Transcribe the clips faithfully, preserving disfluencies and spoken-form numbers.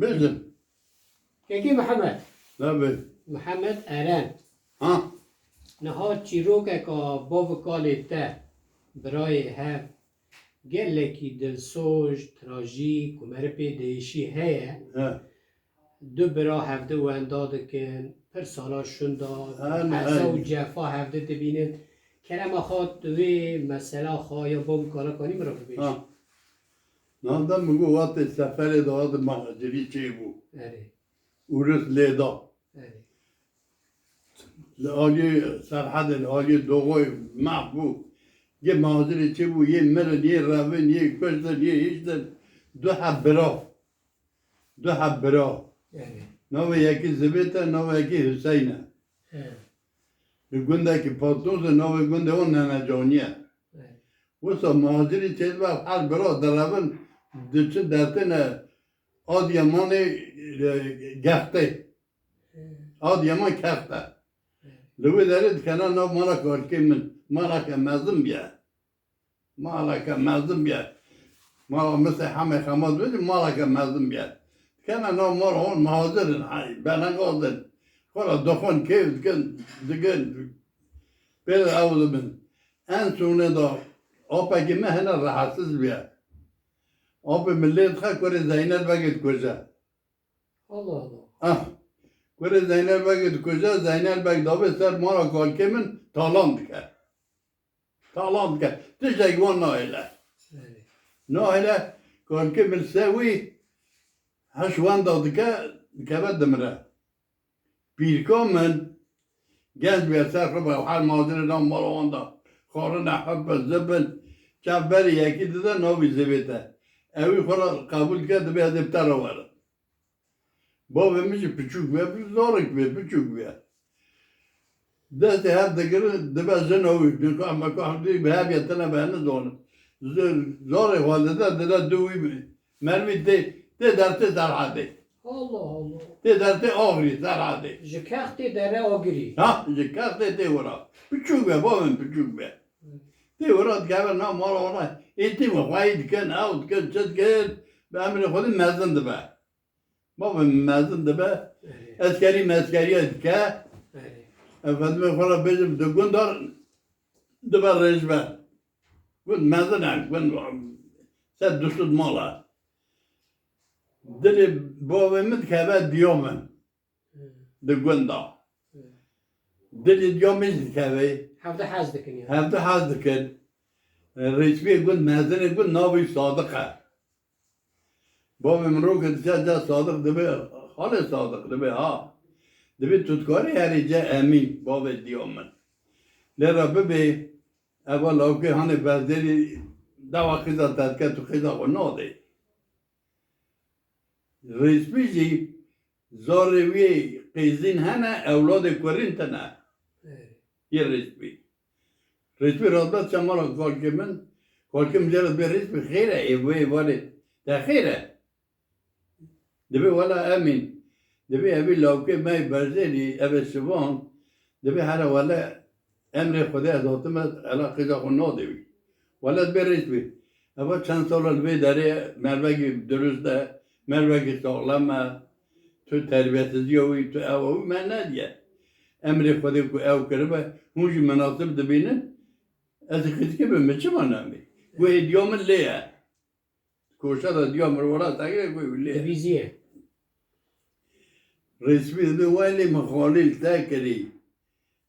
Bêjin. Kekê Mihemed. Nabê. Mihemed Eren. Ha. Niha çîrokeka bav û kalê te, birayê hev, gelekî dilsoj, trajîk û meriv pê diêşî heye. He. Du bira hevdi wenda dikin, pir sala şûnda, He, ne, eze û he. cefa hevdi dibînin. Kerema xwe tu vê mesela xwe ya bav û kala kanî min re bibêj. Ha. Niha min got, wextê seferê de hate muhacirî çêbû. Erê. Ûris lê da. Erê. Li aliyê Serhedê, li aliyê Doğoyê mehf bû. Yê muhacirê çêbû, yê mirin, yê revin, yê kuştin, yê hiştin. Du heb bira. Du heb bira. Erê. Navê yekî Zibêt e, navê yekî Huseyîn e. He. Li gundekî Patnûz e, navê gundê wan Nenecanî ye. He. Wisa muhacirî çêdibe, her bira direvin, diçin dertêne Adiyamanê, e, Gextê. He. Adiyaman Kext e. He. Li wê derê dikene nav mala kalkê min, maleke mezin bûye. Maleke mezin bûye. Mala Misê Hemê Xemat bêjin, maleke mezin bûye. Dikene nav mala wan muhacir in, hey, belengaz in. Xwe re dixwin, kêf dikin, dikin. Pê de ew dibin. En sonê de apekî me hene rehetsiz bûye. Apê min lê dixe, kurê Zeynel Begê dikuje. Allah Allah. Ah. Kurê Zeynel Begê dikuje, Zeynel Beg dabê ser mala kalkê min talan dike. Talan dike. Tiştek wan nahêle. Erê. Nahêle, kalkê min ser wî heş wenda dike, dikeve dimire. Pîrka min genc bûye, ser xwe be, her muhacirê nav mala wan de xwarine, hip in, zip in. Çav berê yekî dide, navî Zibêt e. Ewî xwe re qebûl dike, dibê ez ê bi te re werim. Bavê min jî piçûk bûye, zarek bûye, piçûk bûye. Destê hev digirin, dibe jina wî. Nika me ku hevdî bi hev ye, tine be ne zanin. Zi-, zarê xwe dide, dide du wî bi-, merivî tê, tê dertê Serhedê. Allah Allah. Tê dertê Agirî, Serhedê. Ji Kextê dere Agirî. Ha, ji Kextê tê wira. Piçûk be, bavê min piçûk be. Tê wira dikeve nav mala wana. Êtîm xweyî dikin, ew dikin, çi dikin. Bi emrê Xwedê mezin dibe. Bavê min mezin dibe, Erê. eskerî meskerî dike. Erê. Efendimê xwe re bêjim, di gunda dibe rêjber. Gund mezin e, gund sed du sed mal e. Dilê bavê min dikeve diya min. Hı. Di gunda. Hı. Dilê diya min jî dikeve. Hevdu hez dikin ya. Hevdu hez dikin. Rêçbiyê gund mezin e, gund navê Sadiq e. Bavê min rokê diçe ce Sadiq dibê, xalê Sadiq dibê ha. Dibê tu dikarî herî ce Emîn, bavê diya min. Lê re bibê, eva lawkê hanê Berzêrî dewa qîza te dike, tu qîza xwe nadê. Rêspî jî zarê wî qîzîn hene, ewladê kurîn tine. Ê. Yê Rêspî. Rêspî radbe çemala kalkê min, kalkê min jê re dibê Rêspî xêr e, ê wê êvarê te xêr e. Dibê wela Emîn, dibê evî lawkê me yê Berzêrî, ev ê Şivan, dibê here wele emrê Xwedê ez hatime, ela qîza xwe nadê wî. Wele dibê Rêspî. Eva çend sala li vê derê mervekî dirust e, mervekî saxlem e, tu terbiyesiziya wî, tu ewa wî me nediye. Emrê Xwedê ku ew kiribe, hûn jî minasib dibînin, ez ê qîzikê bim, min çima nemî? Guhê diya min lê ye. Koşa da diya min wela tegire guhê wî lê ye. Divîziye. Rêspî dibê welê min xalî li te kirî.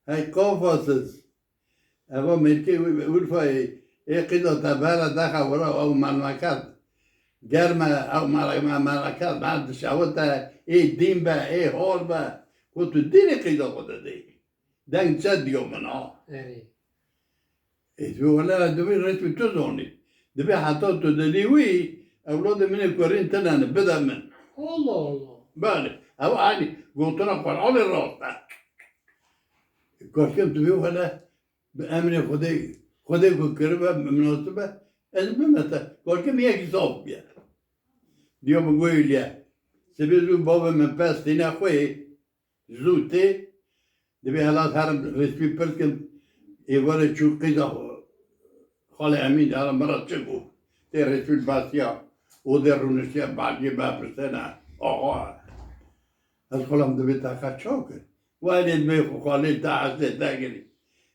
Hey kafasız. Eva mêrkê Urfayê, ê qîza te bere dexe wira ew memleket. Germe ew mele-, me-, memleket, me dişewite, ê dîn be, ê hor be. Ku tu dînê qîza xwe didê. Deng çe diyo min ha. Erê. Ê, tu wele dibê resmî tu zonî. Dibê heta tu didî wî, ewladê min ê kurîn tine ne, bide min. Allah Allah. Belê. Ew aynî gotina Qur'anê rast e. Kalkê min dibê wele bi emrê Xwedê, Xwedê ku kiribe, minasib e, ez bime te. Kalkê min yekî zaf bûye. Diya min goyê lê. Sibê zû bavê min pez tîne xwê. Zû tê, dibê helat herim resmî pirs kim, êvarê çû qîza xalê Emîn, herim min re çi got? Tê resmî basiya, odê rûniştiye, baliyê me pirsêne. Axa. Ez xulam dibê te qet çaw kir. Welê dibê xwe xalê te hestê te kirî.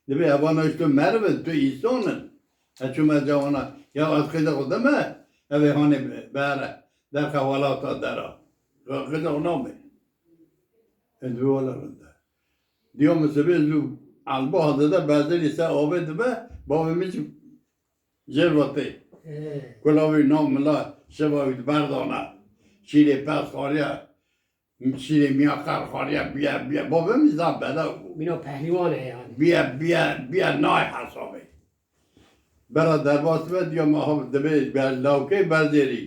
Dibê evana ji tu meriv in, tu îson in. Ez çûme cawana, ya ez qîza xwe dime, ev ê hanê bere, derxe welata dera. Qîza xwe name. Ez dibê wela rinde. Diya min sibê zû elba hazirde bezerî ser avê dibe, bavê min jî jêr ve tê. He. Kula wî nav mila şeva wî berdana. Şîrê pez xwariye. Şîrê miya qer xwariye biye, biye. Bavê min zaf bela bû. Mîna pehlîwan e yani. Biye, biye, biye nayê hesabê. Bera derbas be diya me ha dibê ber lawkê bezêrî.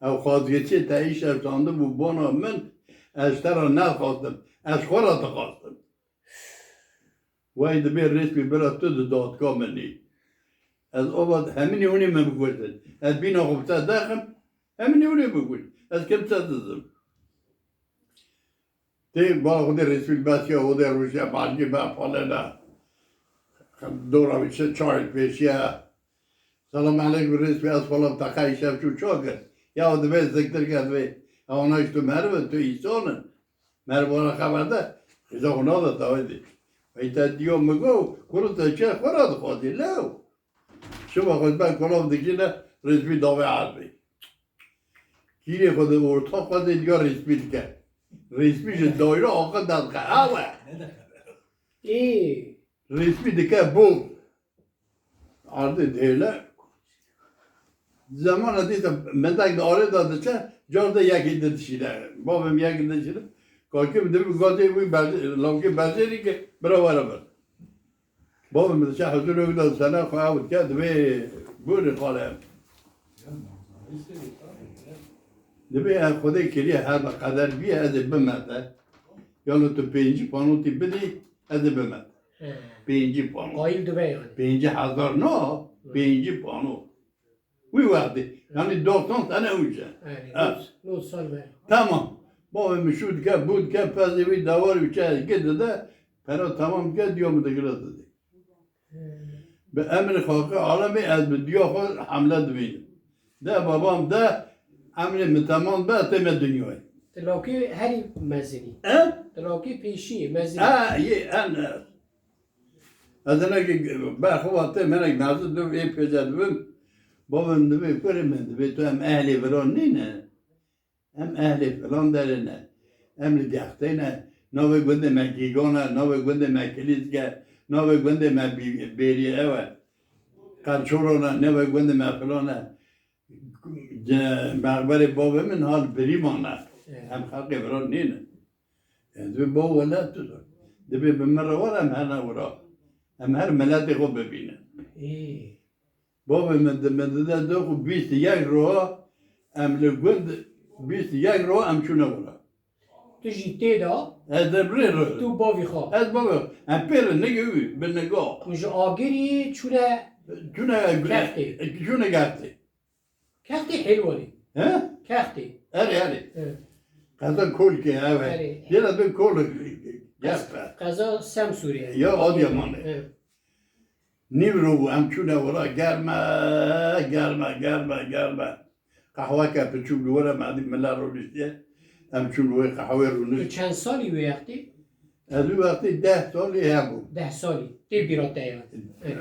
Ew xwazgêçê te îşev çandibû bona min, ez ji te re nexwastim. Ez ji xwe re dixwastim. Wey dibê rêspî bira tu di dadka min î. Ez ava heminî hûnê min bikujin. Ez bîna xwe bi te dexim, heminî hûnê bikujin. Ez kim te dizim. Tê bala xwe dê rêspî besiya, xwe dê rûşiya, balgê be palê de. Dora wî çi çayê pêşiya. Selam eleykum rêspî, ez falan teqey şev çû ço kir. Ya dibê ziktir ke dibê. Ewana ji tu meriv in, tu îson in. Meriv wana xeber de, xîza xwe nade tawê dî. Ey te diyo min got, kuro te çi xwe re dixwazî, lew. Şiva xwe ben kolav dikine, rêspî davê erbê. Kîrê xwe de orta xwe de diya rêspî dike. Rêspî ji dayre axa derdike. Ew e. Ê. Rêspî dike bo. Ardê dêle. Zemana dîsa mendek de arê de diçe, car de yekî de dişîne. Bavê min yekî de dişîne. Kakê min dibî gazê wî berze-, lawkê berzêrî ke bira were bir. Bavê min diçe huzurê wî de sene xwe ew dike, dibê bûrê xale. Dibê ev Xwedê kiriye her ne qeder biye, ez ê bime te. Yano tu pêncî panotî bidî, ez ê bime te. He. Pêncî pano. Qayîl dibe yani. Pêncî hezar na, Hı. Pêncî pano. Wî wextê. Yani doksan sene önce. Yani, Evet. Nod, nod sal be. Tamam. Bavê min şû dike, bû dike, pezê wî dewar wî çe gidide, pera tamam dike, diyo min digire didê. He. Bi emrê Xalqê alemê ez bi diya xwe hemle dibînim. De babam de emrê min temam be, tême dinyayê. Ti lawkê herî mezin î. E? Ti lawkê pêşî yê, mezin î. E, yê, en, e. Ez hinekî ber xwe va tê, hinek mezin dibim, ê pêce dibim. Bavê min dibê, kurê min dibê, tu em ehlê viran nîne. Em ehlê filan derê ne. Em li Gextê ne. Navê gundê me Gîgan e, navê gundê me Kilîzk e, navê gundê me Bî-, Bêrî ew e. Qerçolan e, navê gundê me filan e. Ce-, mexberê bavê min hal Birîman e. Evet. Em xelkê viran nîne. Ez dibê bo wele tu dibê bi min re were em her ne wira. Em her miletê xwe bibînin. Ê. Bavê min di, min dide dox û bîst û yek roha em li gund bîst û yek roha em çûne wira. Tu jî tê de? Ez de birê re. Tu bavî xwe? Ez bavê xwe. Em pê re nigê wî, bi niga. Hûn ji Agirî çûne Çûne Kextê. Çûne Kextê. Kextê Hêlwanê. He? Kextê. Erê, erê. Evet. Qeza Kolkê, ev e. Erê. Yê de bin Kolkê. Qez-, Gerçekten. Qeza Semsûrê. Ya Adıyamanê. Evet. Nîvro bû, em çûne wira germe, germe, germe, germe. Qehweke piçûk li wir e, me dî mile rûniştiye. Em çûn wê qehwê rûnişt. Tu çend salî wê wextê? Ez wê wextê deh salî hebûm. Deh salî. Tê bîra te ya.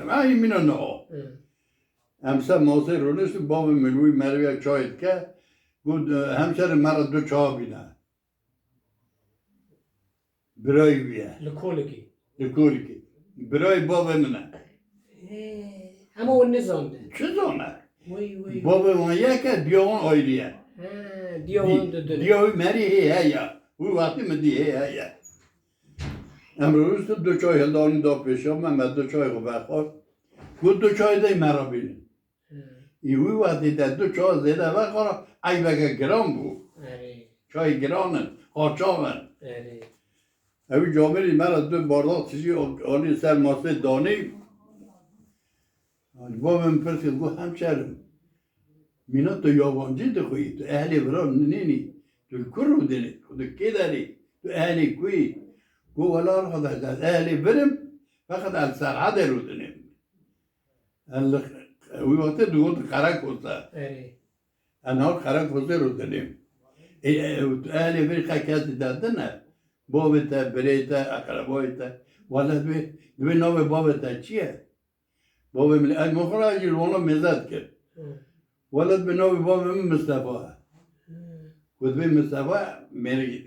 Ay mîna niha. Hı. Em ser masê rûniştin, bavê min wî meriviya çayê dike. Got, hemşerin me re du çawa bîne. Birayê wî ye. Li kolikê. Li kolikê. Birayê bavê min e. Hê, hema wan nizande. Çi zane? Wey, wey. Bavê wan yek e, diya wan ayrî ye. He, diya wan Di-, didin. Diya wî merî hê heye. Wî wextî min dî hê heye. Em rûniştin du çay hildanî da pêşiya me, me du çay xwe vexwar. Got du çay dey me re bînin. Hı. Ê wî wextê te du çawa zêde vexwara, eybeke giran bû. Erê. Çayê giran in, qaçax in. Erê. Ewî camêrî me re du bardak tijî anî ser masê danî. Ji bavê min pirsî, got, hemşerim, mîna tu yabancî dixwî, tu ehlê vira nînî, tu li ku rûdinî, tu kê derî, tu ehlê ku yî? Got, wela arkadaş, ez ehlê vir im, feqet ez Serhedê rûdinim. Ez li, wî wextê digot Qerekose. Erê. Ez niha Qerekosê rûdinim. Ê, ê, tu ehlê vê qe kesî te din e. Bavê te, birê te, eqrebayê te. Wele divê, divê navê bavê te çi ye? Bavê min, ez min xwe re jî li wana mêze dikir. Hı. Wele divê navê bavê min Mistefa ye. Hı. Ku divê Mistefa mêrî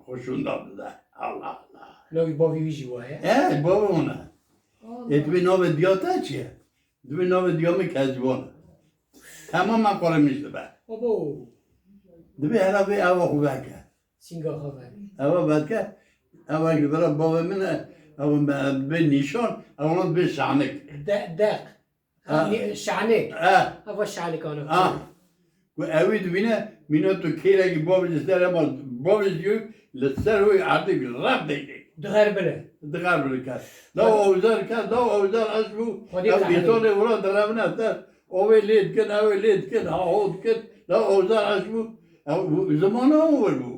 xwe şûnda bide. Allah Allah. Navê bavê wî jî wa ye? E, bavê wan e. Allah. Ê, divê navê diya te çi ye? Divê navê diya min Kezîban e. Temamen quremîş dibe. Abo. Divê hela vê eva xwe veke. Sînga xwe veke. Eva veke. Eva ji vira bavê min e. Eva me, bê nîşan. Eva bê şanik. De-, deq. Ha. Ni-, şanik. Ha. Eva şanik ana. Ha. Ku ewî dibîne, mîna tu kêrekî bavê li ser hema bavê jî li ser wê erdê bi reb deyde. Dixerbine. Dixerbine kes. Law Xwedê. Ewzer kes, law Ewzer eş bû. Xwedê Ew qehre. Însanê wira direvine ser. Ovê lê dikin, ewê lê dikin, ha ho dikin. Law Ewzer eş bû. Ew, zimana ew wir bû.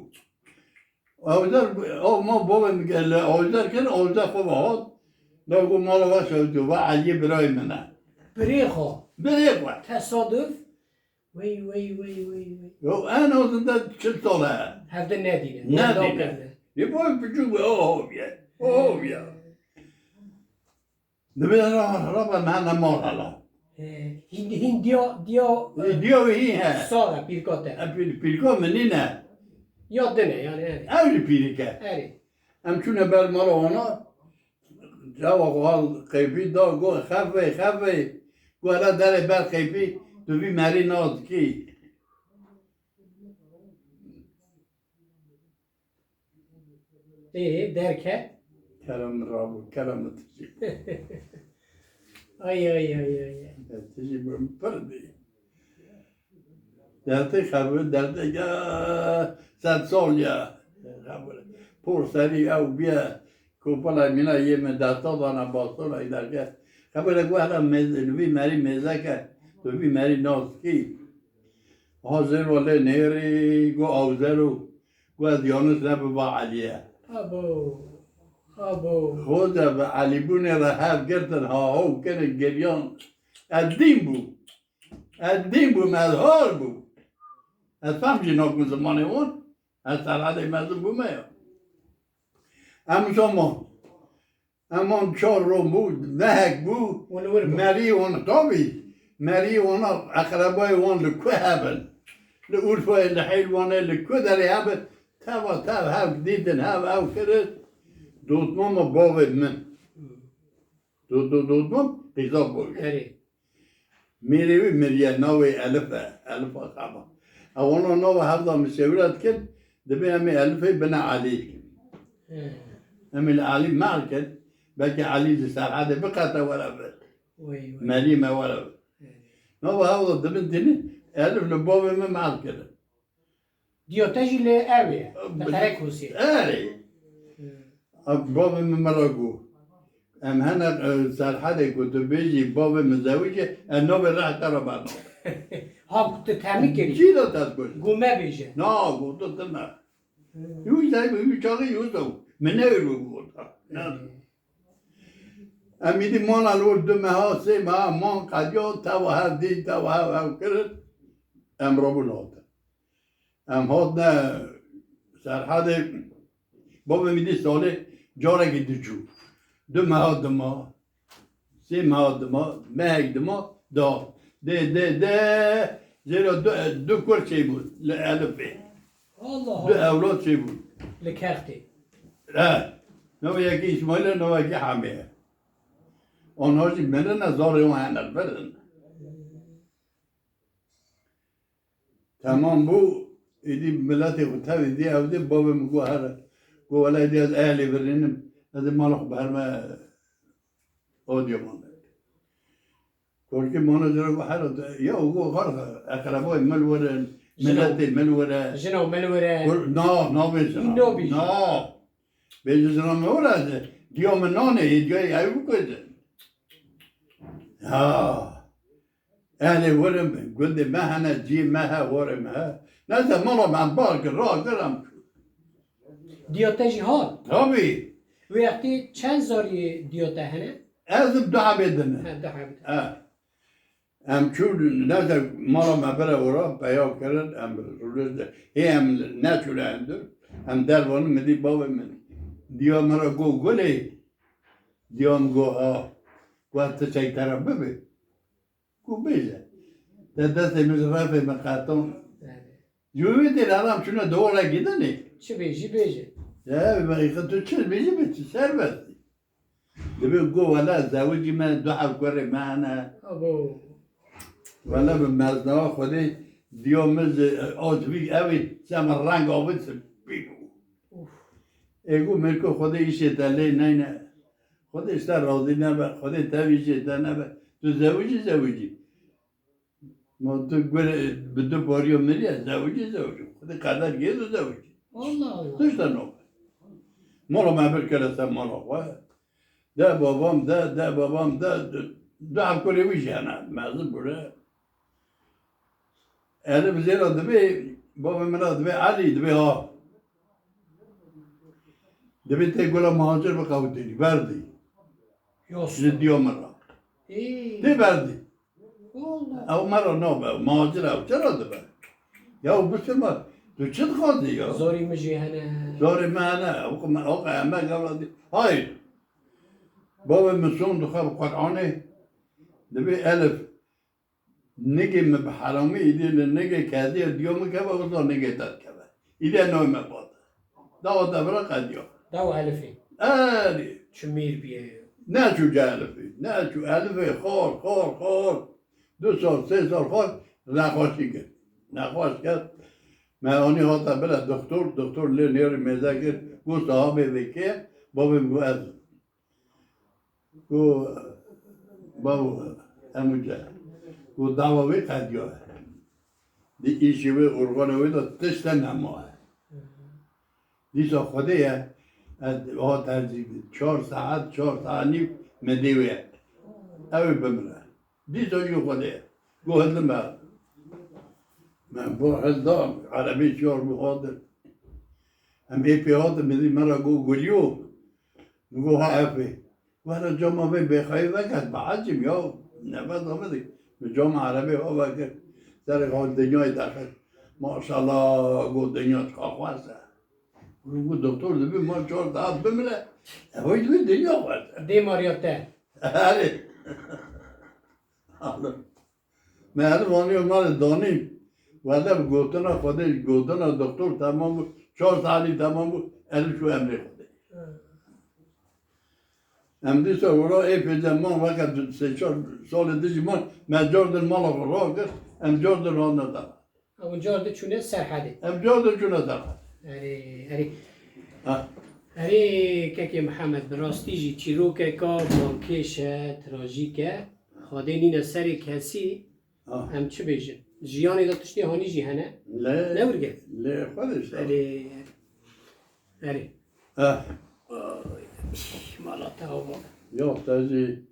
Ewzer, ew ma bavê min ke li Ewzer kir, Ewzer xwe ve hat. Law ku mala we şewitî, va Eliyê birayê min e. Birê xwe. Birê xwe. Tesaduf. Wey, wey, wey, wey, wey. Yo, en azından çil sal e. Hevdin nedîne. Nedîne. Wenda kirine. Yê boy piçûk bû, o hoviye. O hoviye. Divê ra, ra be me ne mal hala. He, hîn, hîn diya, diya, Ê, diya wî hîn he. Sal e, pîrka te. E, pîr-, pîrka min nîne. Ya din e, yani, yani. Ew jî pîrik e. Erê. Em çûne ber mala wana. Çawa xwe hal qeypî da, got, "Xevê, xevê." Got, "Hele derê ber qeypî, tu vî merî nas dikî." Ê, derke? Kerem rabû, kerem tijî. Ay, ay, ay, ay, ay. Tijî pir bî. Dertê xebû, dertê ya sed sal ya. Xebû. Por serî ew biye, kopala mîna yê min desta dana bastona îdarke. Xebû re got, "Hele mêz-, li vî merî mêzeke, tu vî merî nas dikî." Ha zêr wa lê nêrî, got, "Ew zer o." Got, "Ez yanlış nebiba Elî ye." Abo, abo. Xoca bi Elîbûnê re hev girtin, ha ho kirin, giriyan. Ez dîn bûm. Ez dîn bûm, ez hor bûm. Ez fehm jî nakim zimanê wan. Ez Serhedê mezin bûme ya. Em zaman. Em an çar ron bû, mehek bû, Wan li wir bû. Merî wan tabî, merî wana eqrebayê wan li ku hebin? Li Urfayê, li Heywanê, li ku derê hebin? Teva tev hev dîtin, hev ew kirin. Dotmama bavê min. Do-, do-, dotmam qîza bû. Erê. Mêrê wî miriye, navê Elif e. Elif Akaba. Ewana nava hevda min şewira dikin, dibê em ê Elifê bine Elî. He. Em ê li Elî mehl kin, belkî Elî ji Serhedê biqete were vir. Wey, wey. Merî me were vir. He. Nava hevda dibin tînin, Elif li bavê min mehl kirin. Diya te jî li ew e, li Qerekusê. Erê. Hı. Bavê min min re got. Em hene, e, Serhedê ku tu bêjî bavê min zewicê, ez navê reh te re bernam. Ha, tu temî kirî. Çi de te digot? Got me bêje. Na, got tu tune. Hı. Yû zey, yû çaxî yû zew. Min newêr bû got. Ne. Hı. Em îdî mana li wir du meha, sê meha man qediya, teva hev dî, teva hev ew kirin. Em rabûn hatin. Em hatine Serhedê, bavê min dî salê carekî diçû. Du meha dima, sê meha dima, mehek dima, da. Dê, dê, dê, zêra du, du kur çêbûn li Elifê. Allah Du Allah. Ewlad çêbûn. Li Kertê. He. Navê yekî Îsmaîl e, navê yekî Hemê ye. Onha jî mirin e, zarê wan hene li vir in. Temam bû, êdî miletê xwe tevî dî, ew dê bavê min got here. Got, "Wele êdî ez ehlê birînim, ez ê mala xwe biherime Adiyaman." Korkê mala jê re got, "Here, ya û got, xal, eqrebayê min li wir in, Jina û miletê min li wir e." Jina û min li wir e. Kur-, na, nabê jina. Hîn nabê jina. Na. Bêje jina min wir e, diya min nanê, ê diyayê ew bikujin. Ha. Ehlê wir in, gundê me hene, ciyê me he, warê me he. Neyse, mala me em bar kir, rakir em çûn. Diya te jî hat? Tabî. Wê wextê çend zariyê diya te hene? Ez im du hebê din e. He, du hebê din. He. Em çûn, neyse, mala me bire ora, peya kirin, em rûniştin. Hê em neçûne hundir, em dervanin, min dî bavê min. Diya min re got, Gulê. Diya min got, ha. Got, tiştek te re bibe. Got, bêje. Te destê min ji refê min qeton. Ji wî tê re em çûne dewora Gidinê. Çi bêjî bêje. Ya, tu çi bêjî bêjî, serbest. Dibê got, wele zewicî me, du heb kurê me hene. Abo. Wele bi meznewa Xwedê diya min ji, o ji vî evê, se min reng avê spî bû. Ûf. Ê got, Mêrko, Xwedê îşê te lê neyne. Xwedê ji te razî nebe, Xwedê tev îşê te nebe. Tu zewicî, zewicî. Ma tu gure bi du pariya miriye, zewicî, zewicî. Xwedê qeder gê tu zewicî. Allah Allah. Tişta nabe. Mala me bir kere ser mala xwe. De babam de, de babam de, du, du ev kurê wî jî hene. Mezin bûre. Elif zêra dibê, bavê min re dibê, Elî, dibê ha. Dibê tê gula muhacir bixewitînî, berdî. Yos. Ji diya min re. Ê. Tê berdî. Allah. Ew me re nabe, muhacir ew çira dibe? Ya bisilme, tu çi dixwazî ya? Zorî min jî hene. Zorê me hene, ew qe me, ew qe emek ew dî. Hayır. Bavê min sond dixwe bi Qur'anê. Dibê Elif. Nigê min bi heramî, îdî li nigê kediya diya min keve, wisa nigê te dikeve. Îdî navê me bate. Dawa te bira qediya. Dawa Elifê. Erê. Çi mîr bîye. Neçû ci Elifê. Neçû Elifê xor, xor, xor. Du sal, sê sal xor, nexweşî kir. Nexweş kir. Me anî hate bire doktor, doktor lê nêrî mêze kir. Got sahabê vê kê, bavê min got ez im. Got, bavo, Emûce, got, dawa wê qediya ye. Di îşê wê, organê wê de tişt nema ye. Dîsa Xwedê ye, ez ha terzî çar saet, çar saet nîv midê wê ye. Ew ê bimire. Dîsa jî Xwedê ye. Got, hildim be. Me bo hilda, erebê çar bû hatin. Em ê pê hatin, midî me re got, Gulîyo. Min got, ha, ev ê. Were cama vê bêxayî veke, ez behecîm ya. Nefes nafesê. Min cama erebê ha vekir. Serê xwe dinyayê derxist. Maşallah, got, dinya çiqa xweş e. Min got, doktor dibê ma çar saet bimire. Ev dibê dinya xweş e. Dê mariya te. Erê. Me herif aniya malê danî. Wele bi gotina Xwedê, gotina doktor temam bû. Çar saetî temam bû. Herif çû emrê Xwedê. Em dîsa wira ê pêde man, weke du, sê çar salê din jî man, me cardin mala xwe rakir, em cardin hatine te. Ew car di çûne Serhedê. Em car di çûne Serhedê. Erê, erê. Ha. Erê, kekê Mihemed, bi rastî jî çîrokeka balkêş e, trajîk e. Xwedê nîne serê kesî, ha, em çi bêjin? Jiyanê de tiştê hanî jî hene. Lê, ne wir get? Lê xwe de işte. Erê, erê. Ha. Ay, mala te ava. Yok, te jî